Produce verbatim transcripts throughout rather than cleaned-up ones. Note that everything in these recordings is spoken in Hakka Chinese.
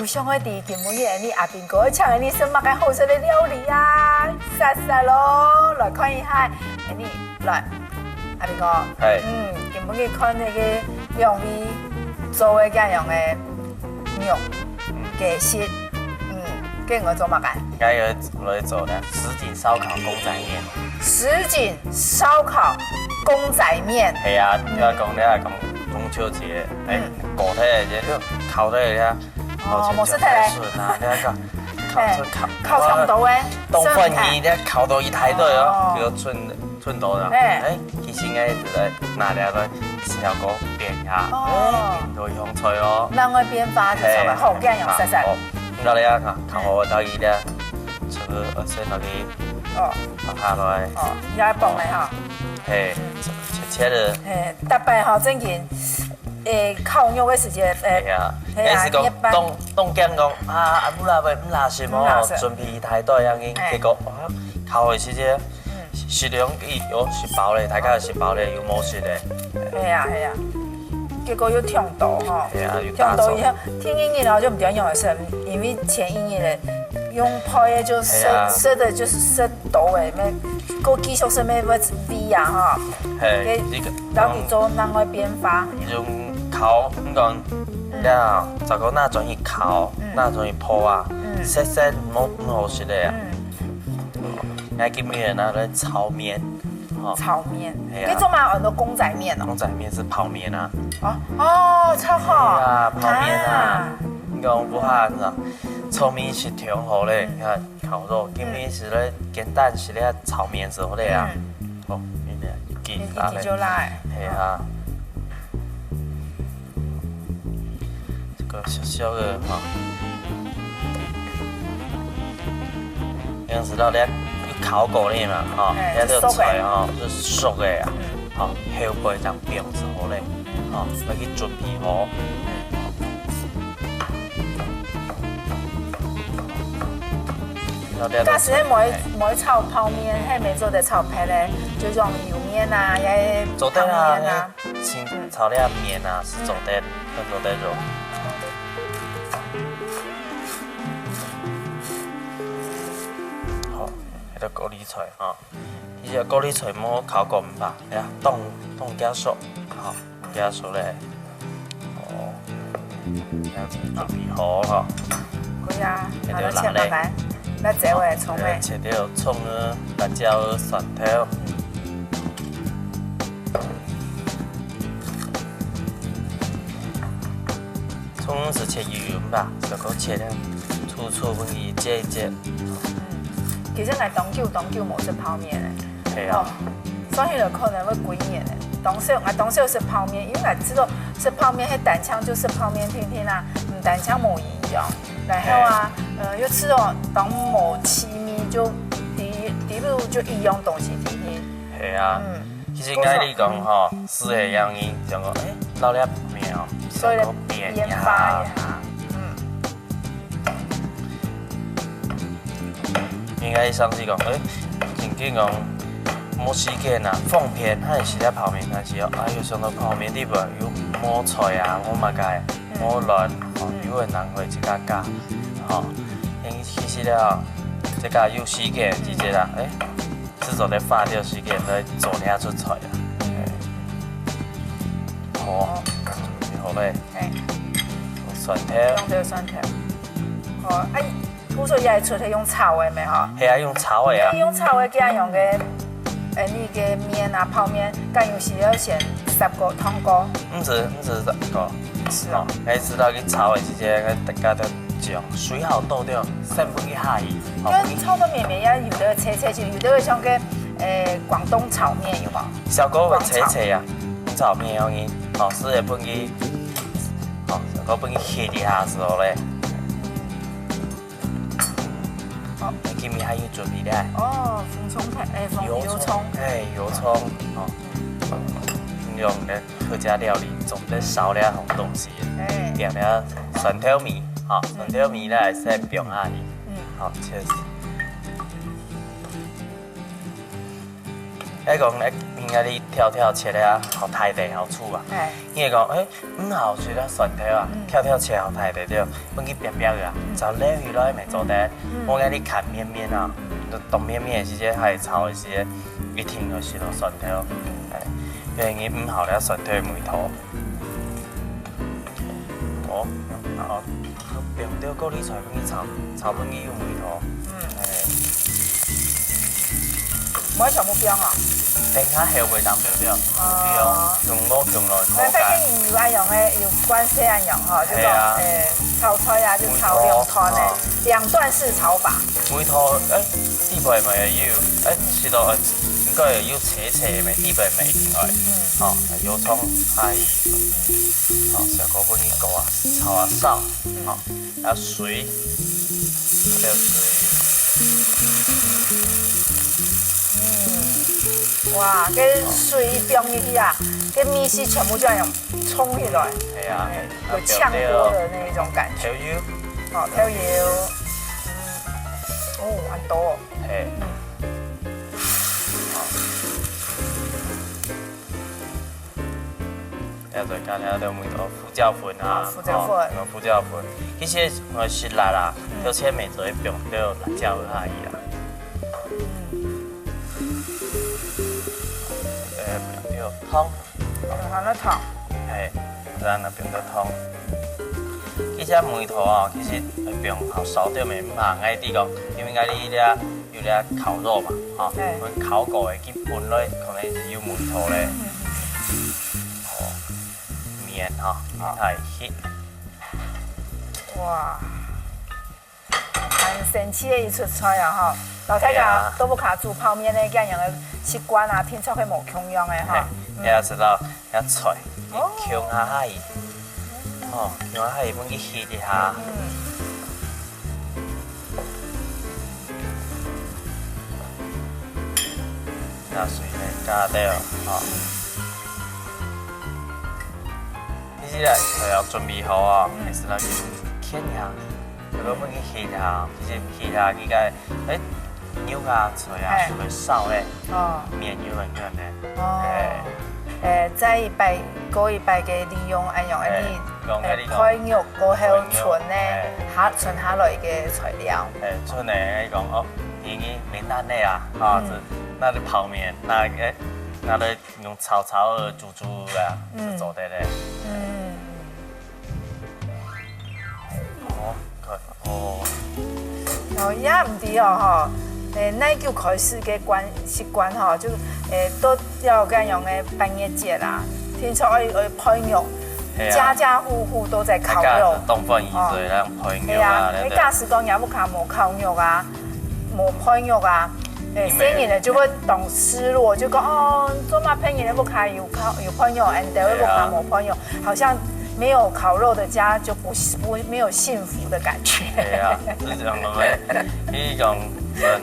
有想愛知今晡日𠊎俚阿斌哥請𠊎俚食麼个好食个料理啊？煞煞咯，來看一下，𠊎俚來，阿斌哥，係嗯，今晡日看該个兩位做个恁樣个肉，嗯，个食，嗯，該𠊎做麼个？該个來做呢，什錦燒烤公仔麵。什錦燒烤公仔麵，係啊，你愛講你愛講中秋節，哎，過忒个，就烤忒个。哦，無食忒个。筍啊，你愛講烤哎這烤烤腸肚个，冬粉魚，你愛烤到一大堆哦，哦叫春春肚啦。哎哎，其實應該係來拿來个小哥變呀，哦哎，變到香菜哦。另外變化就出來，好，恁樣，煞煞。哦，那你啊，烤好到一粒，這個呃，先拿去哦拿下來，哦，也放个哈，嘿，切切个。嘿，大擺哈，正經，誒，烤肉个時節，誒，哎呀，係啊哎，是講一般當當驚講啊，啊，毋啦喂，毋啦食哦，毋啦食準備太多樣，哎結果哇，烤个時節，食量一有食飽咧，大家有食飽咧，有無食咧，係啊係啊，結果又忒多哈，係啊，又忒打走多以後，第二日哦就毋知仰仔食，因為前一日咧用配个就食係啊食个就係食多个，咩，過繼續食咩味啊哈，嘿給，這個然後佢做另外變化，用烤，你講，呀，這個那轉去烤，那轉去泡啊，食食毋好毋好食个啊。嗯，你還記不記得那個炒麵？哦，炒麵，係啊佢做麼个安到公仔麵哦？公仔麵是泡麵啊。哦哦，超好啊，泡麵啊，你講武漢啊，炒麵食忒好咧，你看烤肉，今日食了簡單食了炒麵之後咧啊，哦，你看，一緊啊咧，一就來，係啊，這個小小的哈。 樣子到底有烤過个嘛，吼，哎這個菜吼，係熟个啊，吼，後背正放之後咧，吼，愛去準備好。假使係無愛無愛炒泡麵，係無做得炒別个，就用油麵啊，也做得啊，湯麵啊。清炒料麵啊，係做得，做得用。好，這個高麗菜哈，其實高麗菜莫烤過吧，哎呀，凍凍加熟，好，加熟咧，哦，這樣子準備好哈。可以啊，切拿來切掉辣椒白白，那這位蔥味。切掉蔥啊、辣椒啊、蒜頭。蔥係切幼幼吧，小可切了，粗粗分佢切一切。其實𠊎當久當久無食泡麵咧。係啊哦，算起來可能會幾年咧。當少，𠊎當少食泡麵，因為𠊎知道食泡麵係單淨就食泡麵定定啊，毋單淨無營養。然後啊，呃，又知道當無趣味，就底底路就一樣東西定定。係啊，嗯，其實𠊎你講吼，係个原因，想講，哎，老了沒有，所以咧想講變變化一下一。下，嗯。應該上次講，哎，正經講，無時間啊，方便，還係食泡麵，但係哦，哎喲，想到泡麵裡背有無菜啊，無麼个，無卵，哦，有个人會自家加，吼，因為其實咧，自家有時間，直接啦，哎，係做得花掉時間來做這出菜啊。哦，好咧，哎，蒜頭。用這個蒜頭。哦，哎，故所也係出去用炒个咩吼？係啊，用炒个啊。用炒个，既然用个，呃，你个麵啊、泡麵，該有時要先煠過、燙過。毋係，毋係這個。是哦。哦，該知道去炒个時間，該大家都講水好倒掉，先分佢下去，哦，跟炒到綿綿呀，有个切切就，有个像个，呃，廣東炒麵有無？小哥會切切啊，炒麵要你，哦，係會分佢，哦，小哥分佢切一下之後咧，哦今日還有準備咧，哦，紅蔥配，哎，紅油蔥。哎，油蔥，哦，用个客家料理總得少了好東西，哎，點了蒜頭米，好，蒜頭米咧先放下去，嗯，好，切絲。該講，哎，應該你挑挑切个啊，好大个好處啊。哎。你會講，哎，毋好切个蒜頭啊，嗯。挑挑切好大个對，分佢煏煏个啊，嗯。就留起來乜做得。嗯。我講你看綿綿啊，嗯。當綿綿个時節，還炒个時節，一定愛食到蒜頭。嗯。哎，因為你毋好了蒜頭个味道。 哦，好，放兜高麗菜分佢炒，炒分佢有味道。嗯。哎。毋愛全部放啊？等下後尾當放放，哦。放，放落放落，口感。反正有恁樣个，有關係恁樣吼，就講，係啊。哎，炒菜啊，就炒兩段个，哦。兩段式炒法。味道，哎，底背嘛有，哎，試到，哎，應該有青青个，底背嘛一定愛。嗯。哦，有蔥，哎。 好，小火分佢過啊，炒啊燒，好，啊水，還有水。嗯，哇，這水放入去啊，這味緒全部就恁樣衝起來，哎呀，哎，有嗆鍋的那一種感覺。豆油，好，豆油，嗯，哦，很多哦。嘿。嗯。好。 要再加點點味道，胡椒粉啊，哦，胡椒粉。哦，胡椒粉。其實我食辣啦，嗯。有時會做一點點辣椒下去啦。嗯。呃，放點湯。放了湯。嘿，然後放點湯。其實梅頭啊，其實會放好少點个，毋怕，𠊎知講，因為𠊎這 有這烤肉嘛，吼，嘿。𠊎烤過个，佢本來可能係有味道咧。嗯。哦，麵吼，哦。太黑。哇，很神奇的一出菜啊，吼！老大家，係啊。都毋怕煮泡麵呢，恁樣个習慣啊，聽說會無共樣个，吼。嘿，嗯。也係啦。 要菜，哦。共下去，哦，共下去分佢翕一下。嗯。那水呢，加掉，哦。你現在菜要準備好啊，嗯。還係來牽一下，這個分佢翕一下，直接翕一下，佢个，哎， 肉啊、菜啊，嘿。就會燒咧，哦。麵又會軟咧。哦。嘿。誒，再一擺，過一擺个利用，恁樣，嘿，你，用該利用。誒，配肉過後剩个，配肉，嘿。下，剩下來个材料。嘿，剩个，你講，哦，你，你沒難个啊，啊，嗯。這，拿來泡麵，拿來，拿來用炒炒个、煮煮个啊，嗯。就做得咧。嗯。 哦，可，哦。哦，也毋知哦，吼。誒，哪久開始个慣，習慣吼，就，誒，都要恁樣个八月節啦，聽說愛，愛配肉，係啊。家家戶戶都在烤肉。大家係當歡喜，哦。所以恁樣配肉啊，係啊，該假使講若屋下無烤肉啊，無配肉啊，誒，因為細人仔就會當失落，就講，哦，做麼別人个屋下有烤，有配肉，俺兜个屋下無配肉。 好像沒有烤肉的家就不，不，沒有幸福的感覺。係啊，就係講，你講真，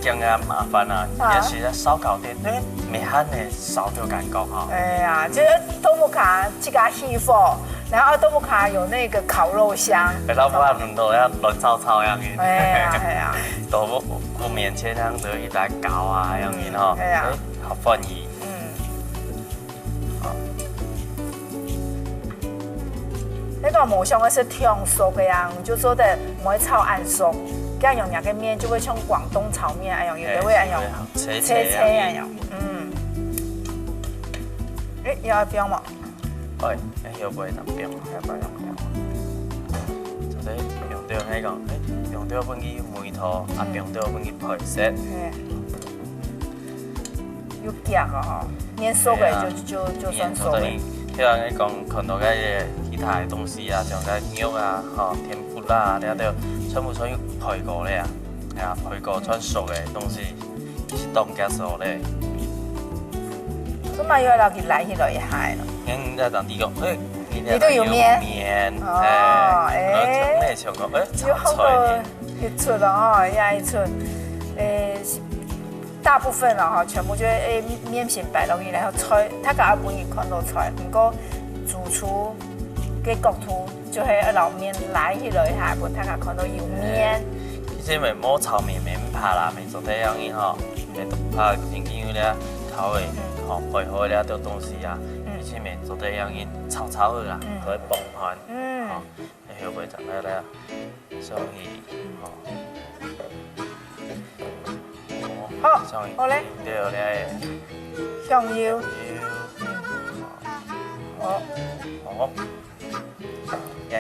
驚啊麻煩啊，啊。也係燒烤店，對，無恁樣个燒肉感覺哈。哎呀，就是都毋怕自家起火，然後都毋怕有那個烤肉香。哎，老闆很多要亂炒炒樣子。哎呀，哎呀。都不，不免錢，這樣子一打搞啊，樣子哈。嗯，哎呀。哎，好歡喜。嗯。 該個無想个係忒熟个呀，就做得毋會炒恁熟，恁樣若个麵就會像廣東炒麵恁樣，有个會恁樣，哎，脆脆恁樣。脆脆恁樣，嗯。誒，要放無？哎，哎，要不要放？要不要放？做得放掉，該講，哎，放掉分佢梅頭，啊，嗯。放掉分佢配色。嘿。 有夾个吼，麵熟个就，哎呀，就，就算熟个。麵熟个，就像你講，看到个其他个東西啊，像个肉啊，吼，天婦羅啊，這兜全部全有配過个啊。哎呀，配過全熟个東西，係當結束咧。做麼个愛摎佢拉起來一下咯？你愛當知講，哎，你都有麵。麵，哦，哎，哎。然後像，哎，像講，哎，有好過炒菜呢。一出咯，吼，也一出。哎， 大部分啦吼，全部就係，哎，麵先擺落去，然後菜，大家也分佢看到菜，毋過主廚个角度就係愛摎麵拉起來一下，分大家看到有麵。其實無，無炒麵，毋怕啦，毋做得樣仔吼，毋怕，正經有咧，好个，吼，配合了這東西啊，嗯一起面做得樣樣炒炒好啦嗯，可以傍飯，嗯吼，後尾再來啦，所以，吼，好所以好嘞對咧，香油，哦，哦，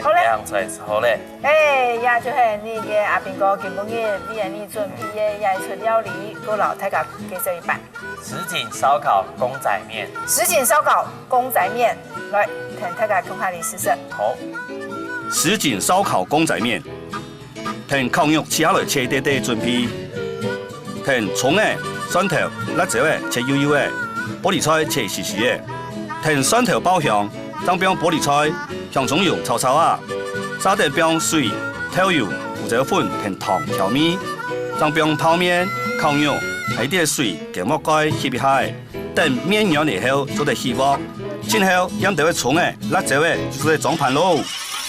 好嘞這樣才好嘞。哎，也就係你个阿兵哥今晡日為你準備个這一出料理，過摎大家介紹一擺。什錦燒烤公仔麵，什錦燒烤公仔麵，來，同大家共下來試食。好，什錦燒烤公仔麵，同烤肉切下來切垤垤準備，同蔥仔、蒜頭、辣椒仔切幼幼仔，玻璃菜切絲絲仔，同蒜頭爆香，正放玻璃菜、香蔥油炒炒啊，續等放水、豆油、胡椒粉同糖調味，正放泡麵、烤肉，還有兜水跟鑊蓋翕一下仔。 等麵軟了後，做得起鑊。盡後，醃兜仔蔥仔、辣椒仔就做得裝盤囉。